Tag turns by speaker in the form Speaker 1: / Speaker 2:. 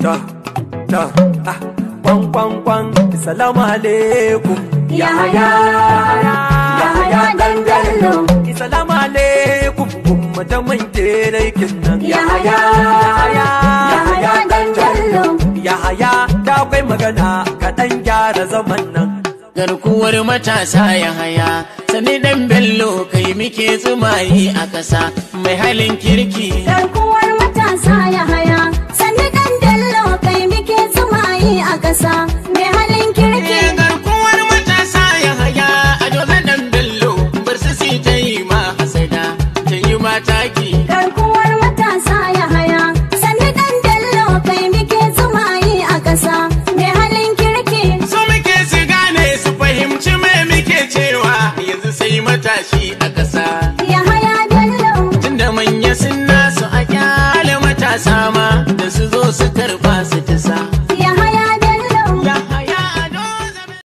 Speaker 1: Ta ta ah kwan kwan kwan, salamu alaikum.
Speaker 2: Yahaya, Yahaya dan Bello.
Speaker 1: Salamu alaikum, kuma ta mun tere nan.
Speaker 2: Yahaya, Yahaya dan Bello.
Speaker 1: Yahaya ta kai magana kaɗan, gyara zaman nan.
Speaker 3: Garkuwar matasa ya haya, sani dan Bello, kai muke tsumayi a ƙasa, mai halin kirki.
Speaker 2: Garkuwar matasa ya haya, sanni dan Bello, kai muke tsumayi a ƙasa, mai halin kirki.
Speaker 3: Garkuwar matasa ya haya, a dole dan Bello, bar su si ta yi ma hasada, ta yi ma taki.
Speaker 2: Garkuwar matasa ya haya, sanni dan Bello, kai muke tsumayi a ƙasa, mai halin kirki.
Speaker 3: Su muke su gane su fahimci me muke cewa, yanzu sai matashi a ƙasa.
Speaker 2: Ya haya Bello.
Speaker 3: Tunda manya sun nasu, a kyale matasa ma da su zo su karba su tasa.